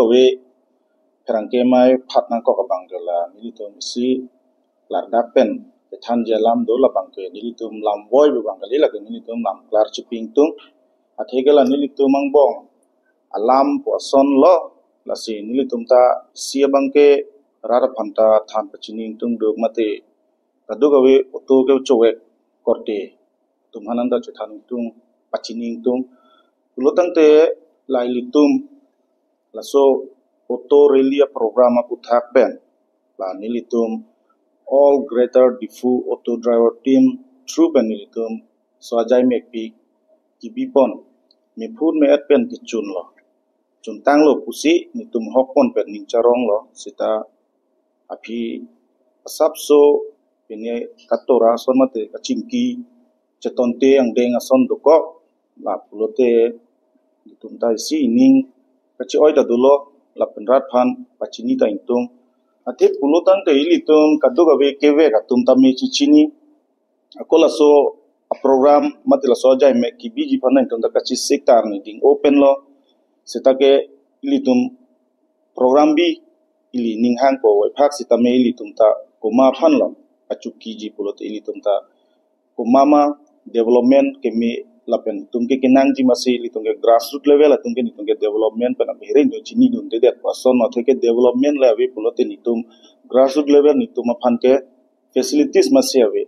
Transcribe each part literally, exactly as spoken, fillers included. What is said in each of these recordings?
Kove pherangke amei phat nangkok abang ke la nelitum isi klardak pen kethanji alam do, labang ke nelitum lam voi abang kali, lake nelitum lam klar chipi ingtung. Atheke la nelitum angbong alam pu ason lo, lasi nelitum ta isi abang ke rat aphan ta than pachini ingtung duk mate kadokave auto kechevek korte atum aphan anta chethan ingtung, pachini ingtung. Pulo tangte la ilitum laso auto rally aprogram aphuthak pen la nelitum All Greater Diphu Auto Driver Team through pen nelitum laso ajai mekpi kebipon, mephun me-et pen kechunlo, chuntanglo pusi nelitum hokpon pen ning charonglo. Seta aphi asapso pine katora ason mate kachingki chetonte angdeng ason dokok, la pulote nelitum ta isi ining kachi-oi ta dolo, lapen rat aphan pachini ta ingtung. Athe pulo tangte ilitum kadokave kevek atum tame chichini. Ako laso aprogram mate laso ajai mek kebiji aphan nangtum ta kachisik ta arni ding open lo. Seta ke ilitum program bi ili ning hangpo, waithak sitame ilitum ta komat aphan lo achukiji pulote ilitum ta komat ma development keme lapen itum ke kenangji masi ilitum ke grassroots level atum ke nelitum ke development pen abihirin do chinidundedet pu ason, atheke development le ave pulote nelitum grassroots level nelitum aphan ke facilities masi ave.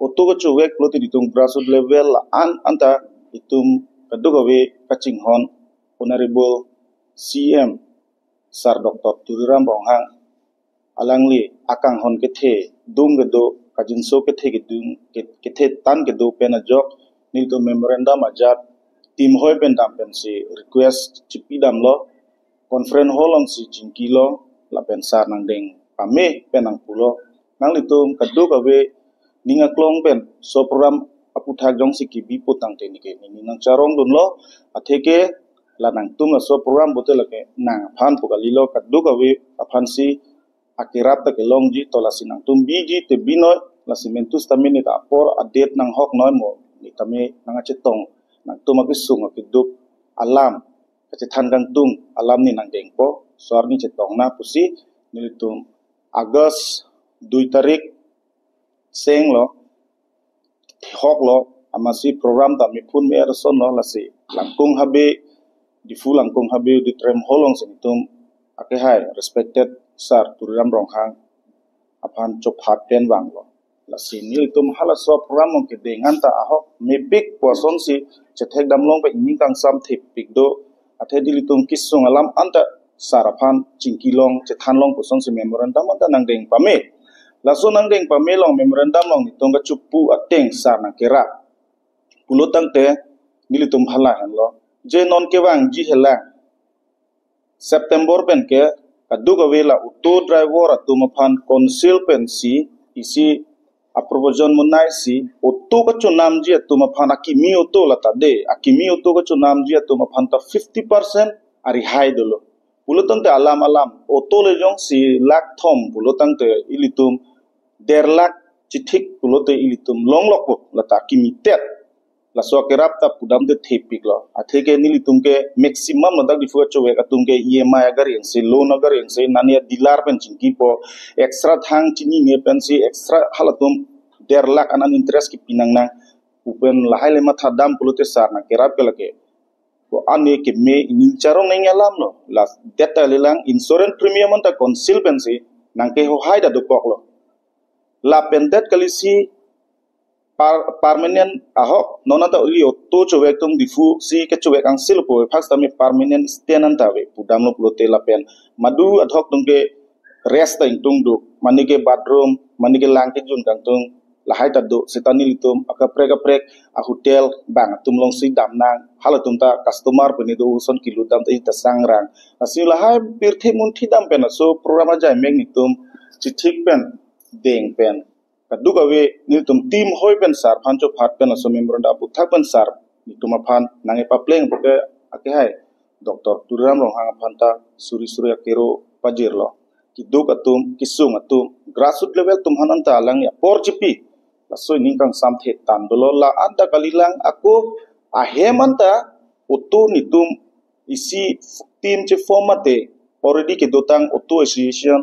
Auto kechevek pulote nelitum grassroots level la-an anta itum kadokave kachinghon Honorable C M Sir Doctor Tuliram Ronghang alangli akanghon kethe dum kedo, kajinso kethe kedung ke- kethe tan kedo pen ajok nelitum memorandum ajat team hoi pen dam pensi request chipi damlo, conference hall alongsi chingkilo, lapen sar nangdeng pame pen nangpulo, nanglitum kadokave ning aklong pen laso program aphuthak jongsi kebi putangte neke neli nang charongdunlo. Atheke la nangtum laso program pulote lake nang aphan pu kalilo, kadokave aphansi akerap ta kelongji, to lasi nangtum biji te binoi, lasi mentu sitame neta apor adet nanghok noi mo, neta me nangchetong, nangtum akesung akeduk alam kachethan kangtung alam ne nangdengpo, so arni chetongna pusi nelitum August dui tarik senglo, hoklo, amatsi program ta mephun me-et asonlo, lasi Langkung Habe, Diphu Langkung Habe Auditorium Hall alongsi nelitum akehai respected Sir Tuliram Ronghang aphan chophat pen vanglo. Lasi nelitum halaso program along kedeng anta ahok mepik pu asonsi chethek damlong pen ining kangsam thepik do. Athe nelitum kesung alam anta sar aphan chingkilong chethanlong pu asonsi memorandum anta nangdeng pame. Laso nangdeng pame along memorandum along nelitum kachepu ateng sar nangkerap pulo tangte nelitum hala henlo, je non kevangji helang September pen ke kadokave la auto driver atum aphan council pensi isi aprovision monaisi auto kachonamji atum aphan, akimi auto lata de, akimi auto kachonamji atum aphan ta fifty percent arihai dolo. Pulo tangte alam alam auto le jongsi lakh thom pulo tangte ilitum der lakh chithik pulote ilitum longlokpo, lata akimi tet. Laso akerap ta pudamte thepiklo. Atheke nelitum ke maximum ladak Diphu kachevek atum ke E M I agari angse, loan agari angse, nani a dealer pen chingkipo, extra thang chinine pensi extra halatum der lakh anan interest kipi nangnang pu pen lahai le matha dam pulote sar nangkerap ke lake ko ane keme ining charong neng alamlo. La det ta lelang insurance premium anta council pensi nangkehohai ta dokoklo. Lapen det kalisi par- permanent ahok, non anta ili auto chevek atum Diphu si kechevek angse lo pu, first time permanent stand anta ave pudamlo pulote lapen madu adhok atum ke rest ta ingtung duk, mane ke bathroom, mane ke lang kejun kangtung lahai ta do, seta nelitum akaprek kaprek a hotel bang atum alongsi damnang, halatum ta customer pene do ason kilut dam ta ita sangrang. Lasi lahai pirthe munthi dam pen laso program ajai mek nelitum chithik pen deng pen kadokave nelitum team hoi pen sar aphan chophat pen laso memorandum aphuthak pen sar nelitum aphan nangkepapleng puke akehai Doctor Tuliram Ronghang aphan ta suri suri akero pajirlo. Keduk atum, kesung atum, grassroots level atum aphan anta alangli apor chipi. Laso ining kangsam the tan dolo, la anta kalilang ako ahem anta auto nelitum isi team cheform mate already kedotang auto association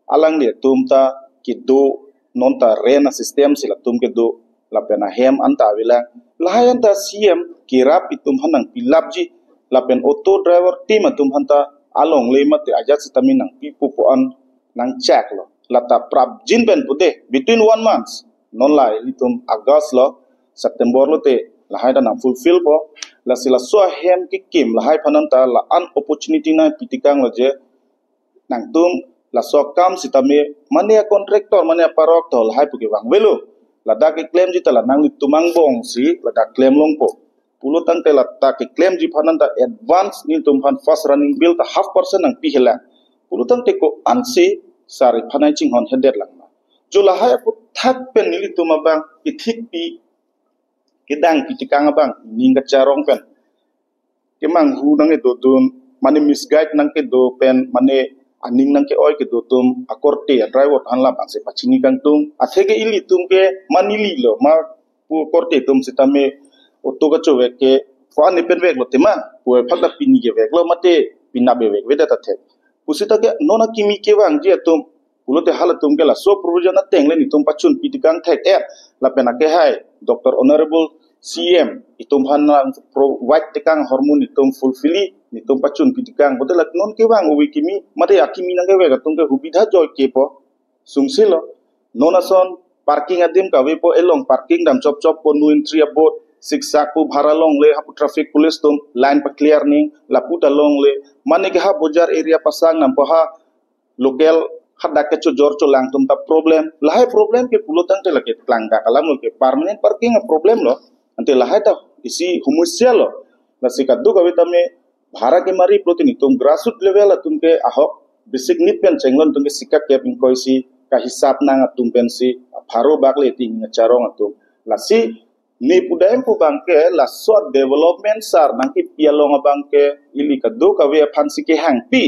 alangli atum ta kedo, non ta rent a-system si latum kedo, lapen ahem anta avelang. Lahai anta C M kerap itum aphan nangpilapji, lapen auto driver team atum aphan ta alongle mate ajat sitame nangpipo pu an nangchaklo. Lata prapjin pen pude, between one month, non la ilitum August lo, September lote lahai ta nangfulfillpo. Lasi laso ahem kekim lahai aphan anta la-an opportunity nangpitekanglo je, nangtum laso akam sitame mane a-contractor, mane aparok to lahai pu kevang avelo. Ladak keklemji ta la nanglitum angbong si ladak klem longpo. Pulotangte lata keklemji aphan anta advance nelitum aphan first running bill ta half percent nangpi helang. Pulotangte ko-ansi sar iphan ai chinghon hedet lang ma? Jo lahai aphuthak pen nelitum abang ithikpi kedang pitekang abang ning kacharong pen kemanghu nangkedodun, mane misguide nangkedo pen, mane aning nangke-oi kedo atum akorte a-driver aphan labangsi pachini kangtung. Atheke ilitum ke ma neli lo, ma pu korte atum sitame auto kachovek ke ko-an ne pen veklo tema, pu aphan ta pini keveklo mate penap kevek avedet athek. Pusita ke non akimi kevangji atum, pulote halatum ke laso provision ateng le nelitum pachun pitekang thek-et, lapen akehai Doctor Honorable C M itum aphan nang provide tekang ahormu nelitum fulfill, nelitum pachun pitekang. Bote la non kevang ove kimi, mate akimi nangkevek atum ke hubidha joike po. Sungsilo, non ason parking adim kavepo, elong parking dam chopchoppo, no entry abot, siksak pu bhara longle, hapu traffic police atum line pa-clear ning, lapu ta longle, mane ke ha bojar area pasang nampo, ha local hadak kechojor cholang atum ta problem. Lahai problem ke pulotangte lake klangdak alam lo ke permanent parking a-problem lo. Ante lahai ta isi humusya lo. Lasi kadokave tame bhara kemari pulote nelitum grassroot level atum ke ahok basic need pen chenglon atum ke sikakep ingkoi isi kahisap nang atum pensi pharo bak le ti ning kacharong atum. Lasi ne pudam pu abang ke laso development sar nangkepi along abang ke ili kadokave aphansi kehangpi,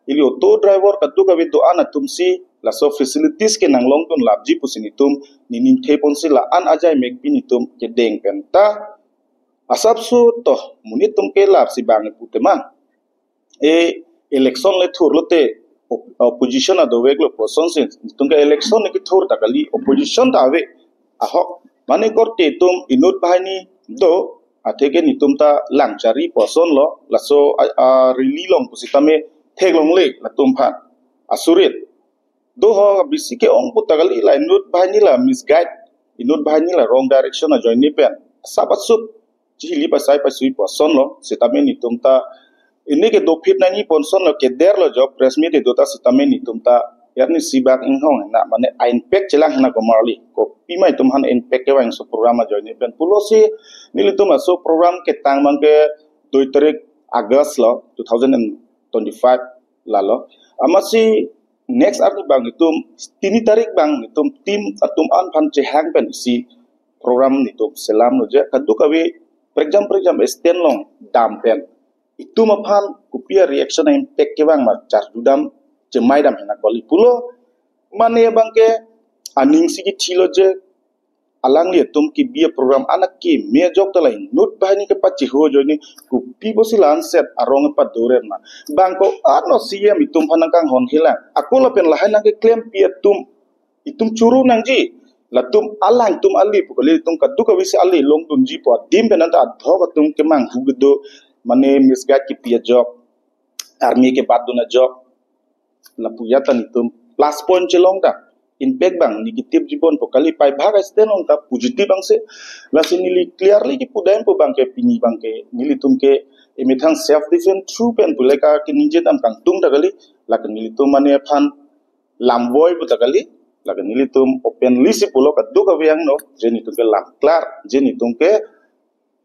ili auto driver kadokave do-an atumsi laso facilities ke nanglongdun lapji pusi nelitum nening theponsi la-an ajai mekpi nelitum kedeng pen ta asapso to monit atum ke lapsi bang pu tema. E election le thurlote op-, opposition adoveklo pu asonsi nelitum ke election ne kethur ta kali, opposition ta ave. Ahok mane korte atum inut banghini do, atheke nelitum ta langchari pu asonlo, laso a, a rally along pusitame theklongle latum aphan asurit. Do ho bisi ke-ong pu ta kali, la inut banghini la misguide, inut banghini la wrong direction ajoine pen asap asup chihili pasai pasui pu asonlo, sitame nelitum ta ini ke dopik nangji pu asonlo, kederlo jo press meet kedo ta sitame nelitum ta yarni sibak inghong na mane a-impact chelang na komarli, kopima itum aphan impact kevangso program ajoine pen pulosi nelitum laso program ketang abang ke dui tarik August lo, two thousand and twenty-five lalo. Amatsi next arni abang nelitum tini tarik abang nelitum team atum an aphan chehang pen isi program nelitum selamlo je, kadokave prekjam prekjam stand along dam pen itum aphan kopi a-reaction a-impact kevang ma charjudam chemaidam hena kali pulo. Mane abang ke aning si kithilo je alangli atum kebi a-program anak keme ajok ta la inut banghini kepacheho ajoine kopi pusi la-an set arong kepadorer ma? Bang ko-an lo C M itum aphan nangkanghon helang, ako lapen lahai nangkeklempi atum itum choro nangji. Latum alangtum ale pu kali, itum kadokave si ale longdunji pu adim pen anta adhok atum kemanghu kedo, mane misguide kepi ajok, army kebatdun ajok, lapu ya ta nelitum plus point chelong ta, impact abang negative jibon pu kali, pai bhag a-stand along ta positive abang se. Lasi neli clearly kipudam pu abang ke pini abang ke nelitum ke emethang self defense through pen pule ka ke ningje dam kangtung ta kali, lake nelitum mane aphan lamvoi pu ta kali, lake nelitum openly si pulo kadokave angno je nelitum ke lam klar, je nelitum ke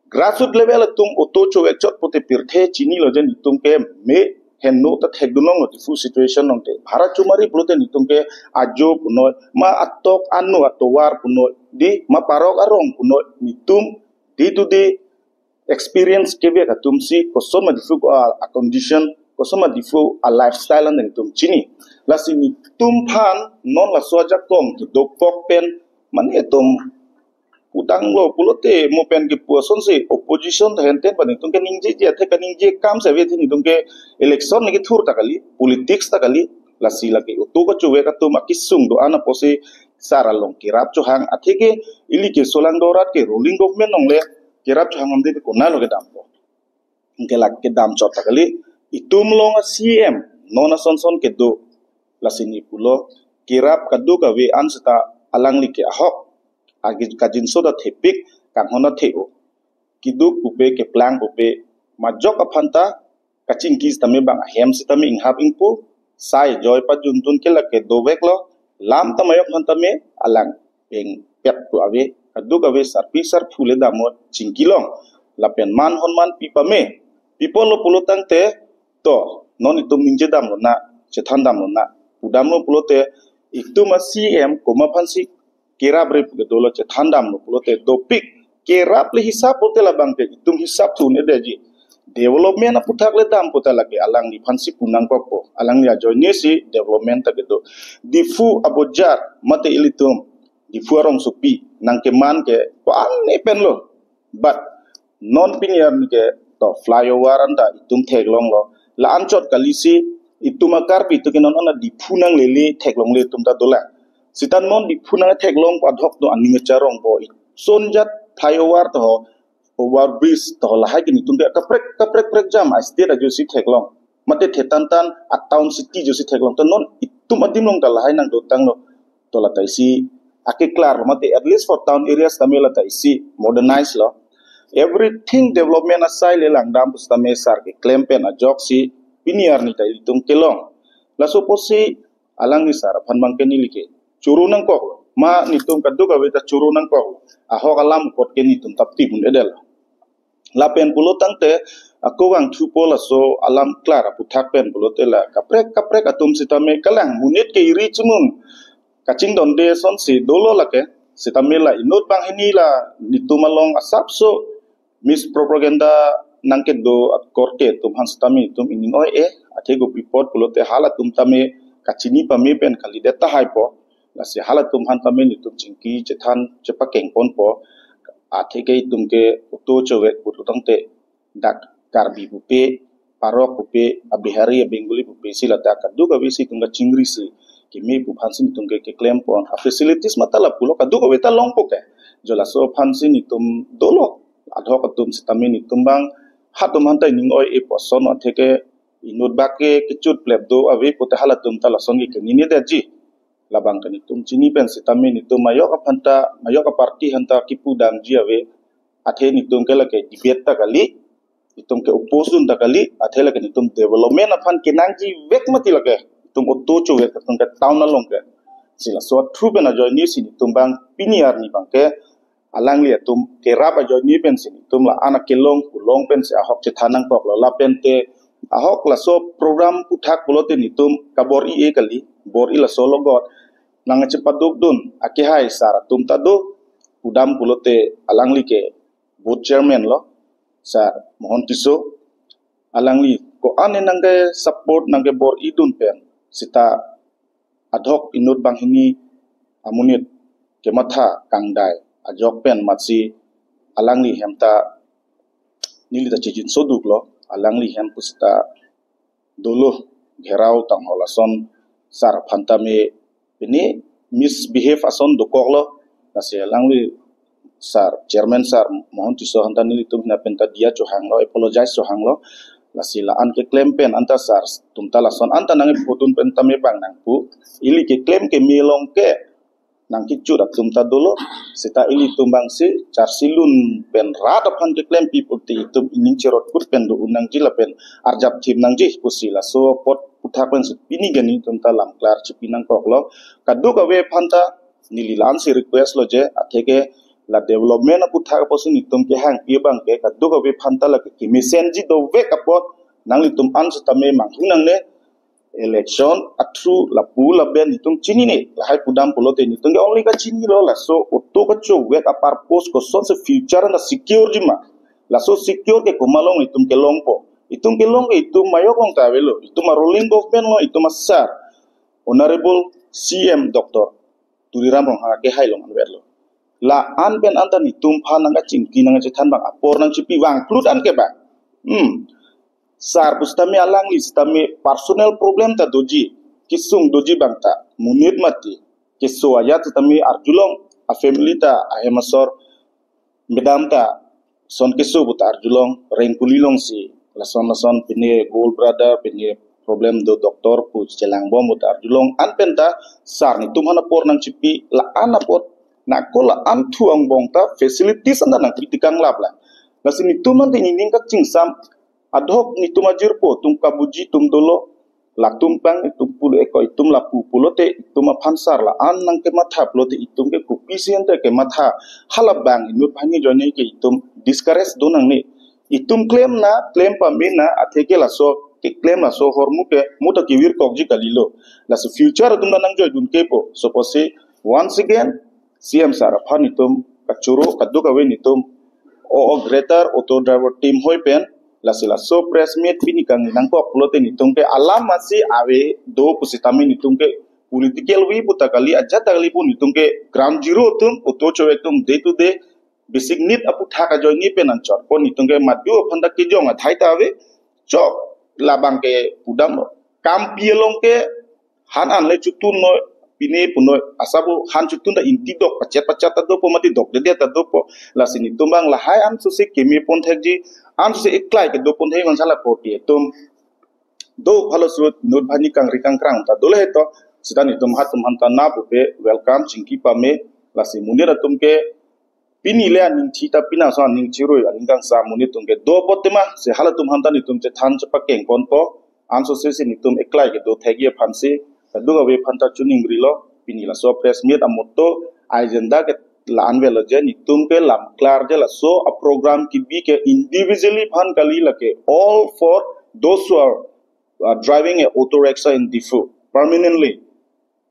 grassroot level atum auto chovek chot pute pirthe chinilo je nelitum ke me henno ta thekdunlonglo the full situation along te. Bhara chomari pulote nelitum ke ajo punoi, ma atok ano atovar punoi, di ma parok arong punoi, nelitum day to day experience kevek atum si koson ma Diphu a, a-condition, koson ma Diphu a-lifestyle an nelitum chini. Lasi nelitum aphan non laso ajakong kedokok pen mane atum pudanglo pulote mo pen kepu asonsi opposition henten pa netum keningjeje athe kaningje akam si ave, netum ke election neke thur ta kali, politics ta kali, lasi lake utu kachove atum akesung do-an apotsi sar along kerap chohang, atheke ili ke Solangdo arat ke ruling government along le kerap chohang amde ke konatlo kedampo. Anke lake kedam chot ta kali, itum along a-C M non asonson kedo, lasi ne pulo kerap kadokave an seta alangli ke ahok agi kajinso ta thepik, kanghon ta the-o. Keduk pupe keplang pupe majok aphan ta kachingki sitame bang ahem sitame inghap ingpu, sai joi pajuntun ke lake doveklo, lam ta majok aphan tame alang peng pet tu ave, kadokave sarpi sarpo le damot chingki long, lapen man hon man pi pame, piponlo pulo tangte, to, non itum ningje damlo na, chethan damlo na, pudamlo pulote, itum a-C M komat aphansi kerap re pu kedolo, chethan damlo pulote dopik, kerap le hisap pulote labang ke itum hisap thu un-edetji. Development aputhak le dam puta lake alangliphansi pu nangkokpo, alangli ajoinesi development ta kedo. Diphu abojar mate ilitum Diphu arongsopi nangkeman ke ko-an ne penlo. But non pini arni ke to flyover anta itum theklonglo. La-an chot kalisi itum a-Karbi tu ke non ana Diphu nanglele theklongle itum ta dolang. Seta non Diphu nangtheklong adhok do aning acharongpo. Sonjat flyover to, overbridge to, lahai ke netum ke kaprek kaprek prek jam a-state ajosi theklong. Mate thetan tan a-town city ajosi theklong. To non itum adim along ta lahai nangdotanglo. To lata isi akeklar lo, mate at least for town areas tame lata isi modernize lo. Everything development asai le langdam pu sitame sar keklem pen ajoksi pini arni ta itum kelong. Laso apotsi alangli sar aphan bang ke neli ke choro nangkoklo. Ma netum kadokave ta choro nangkoklo. Ahok alam kot ke netum ta pi un-edetlo. Lapen pulo tangte ako vangthupo laso alam klar aputhak pen pulote la kaprek kaprek atum sitame kalang monit ke iri chimung kachingdonde asonsi dolo lake, sitame la inut banghini la netum along asapso mispropaganda nangkedo akorte atum aphan sitame netum ining oi-e, athe kopi apot pulote halatum tame kachini pame pen kalidet tahaipo, lasi halatum aphan tame netum chingki chethan chepakengponpo, atheke itum ke utu chovek pulo tangte dak Karbi pupe, Parok pupe, a-Bihari, a-Bengali pupe si ladak kadokave si itum kachingrisi keme pu aphansi netum ke keklempon. A-facilities mate lapulo kadokave ta longpo ke. Jo laso aphansi netum dolo. Adhok atum sitame netum bang hatum aphanta ining oi-epo ason atheke inut bak ke kechut plep do ave pute halatum ta lason ke kenini detji. Labang ke netum chini pen sitame netum majok aphanta, majok a-party aphanta kipudamji ave. Athe netum ke lake debate ta kali, itum ke oppose dun ta kali, athe lake netum development aphan kenangjivek mati lake. Itum utu chovek itum ke town along ke. Si laso athu pen ajoinesi netum bang pini arni bang ke alangli atum kerap ajoine pensi netum la-an akelong kelong pensi ahok chethan nangkoklo, lapente ahok laso program aputhak pulote netum kabor-i-e kali, bor-i laso logot nangchepadukdun akehai sar atum ta do, pudam pulote alangli ke board chairman lo, sar Mohon Tisso, alangli ko-an nangkesupport nangkebor-idun pen seta adhok inut banghini amonit kematha kangdai ajok pen matsi alangli hem ta neli ta chejinso duklo, alangli hem pu seta dolo, gherao tanghol ason sar aphan tame pini misbehave ason dokoklo, lasi alangli sar, chairman sar Mohon Tisso aphanta nelitum hina penta diya chohanglo, apologize chohanglo. Lasi la-an keklem pen anta sar atum ta lason anta nangpudun pen tame bang nangpu. Ili keklem keme along ke nangkechut atum ta dolo. Seta ilitum bangsi charsi lun pen rat aphan keklem pi pulote itum ining cherot kut pen do un nangji lapen arjap thim nangji pusi laso apot aputhak pensi pini ke netum ta lam klar chipi nangkoklo. Kadokave aphanta neli la-ansi request lo je, atheke la development aputhak apotsi netum kehangpi abang ke kadokave aphanta lake kemesenji dovek apot nanglitum an sitame manghu nangne. Election athu lapu lapen netum chinine, lahai pudam pulote netum ke only kachinilo laso utu kachovek a-purpose kosonsi future na secure jima. Laso secure ke komat along netum kelongpo. Itum kelong ke itum majok along ta avelo, itum a-ruling government along, itum a-sar Honorable C M Doctor Tuliram Ronghang akehai along anvetlo. La-an pen anta netum aphan nangkachingki nangkachethan abang apor nangchipi vang plut an ke bang. Hmm. Sar pusitame alangli sitame personal problem ta doji, kesung doji abang ta monit mati. Keso ajat sitame arjulong, a family ta ahem asor madam ta son keso pu ta arjulong, rengpuli longsi lason lason pine gallbladder pine problem do, doctor pu chelangbom pu ta arjulong. An pen ta sar netum aphan apor nangchipi, la-an apot nako la-an thu angbong ta facilities anta nangpi tekang lap la. Lasi netum ante nening kachingsam adhok netum ajirpo atum kabuji atum dolo, latum abang itum pulo eko itum lapu pulote itum aphan sar la-an nangkematha pulote itum ke kopisi ante kematha, hala abang inut banghini ajoine ke itum discourage do nangne. Itum klem na, klem pame na, atheke laso keklem laso ahormu ke mo ta kevirkokji kalilo. Lasi future atum ta nangjoidun kepo. So pusi once again, C M sar aphan netum kachoro kadokave netum o, o Greater Auto Driver Team hoi pen lasi laso press meet pini kangni nangkok pulote netum ke alam masi ave do pusitame netum ke political way pu ta kali, ajat ta kali pu netum ke ground zero atum, auto chovek atum day to day basic need aputhak ajoine pen anchot pu netum ke madu aphan ta kejong athai ta ave. Chok labang ke pudamlo. Kampi along ke han an le chotun noi, pine punoi, asabo han chotun ta inti dok pachet pachet ta dopo mati dokdedet ta dopo. Lasi netum abang lahai ansose keme pon thekji, ansose eklai kedo pon thek man sala korte atum do, halaso inut banghini kangri kangkrang ta dolo heto, sita netum hatum aphan ta nap upe welcome chingki pame. Lasi monit atum ke pini le aning thi ta pini aso aning chirui aning kangsam monit atum ke do apot tema, se halatum aphan ta netum chethan chepakeng ponpo, ansose si netum eklai kedo thekji aphansi kadokave aphan ta choningrilo. Pini laso press meet amotto agenda ke la-an avelo je netum ke lam klar je laso a program kebi ke individually aphan kali, lake all for those who are uh, driving a auto rickshaw in Diphu permanently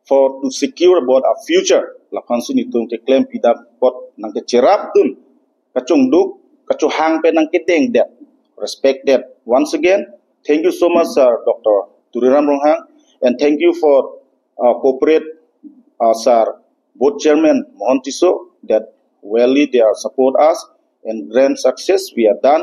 for to secure about a future. Laphansi netum keklem pidam apot nangkecherapdun, kachongduk, kachohang pen nangkedengdet. Respect that. Once again, thank you so much, sir, Doctor Tuliram Ronghang, and thank you for uh, corporate uh, sir, board chairman Mohan Tisso, that really they are support us and grand success we are done.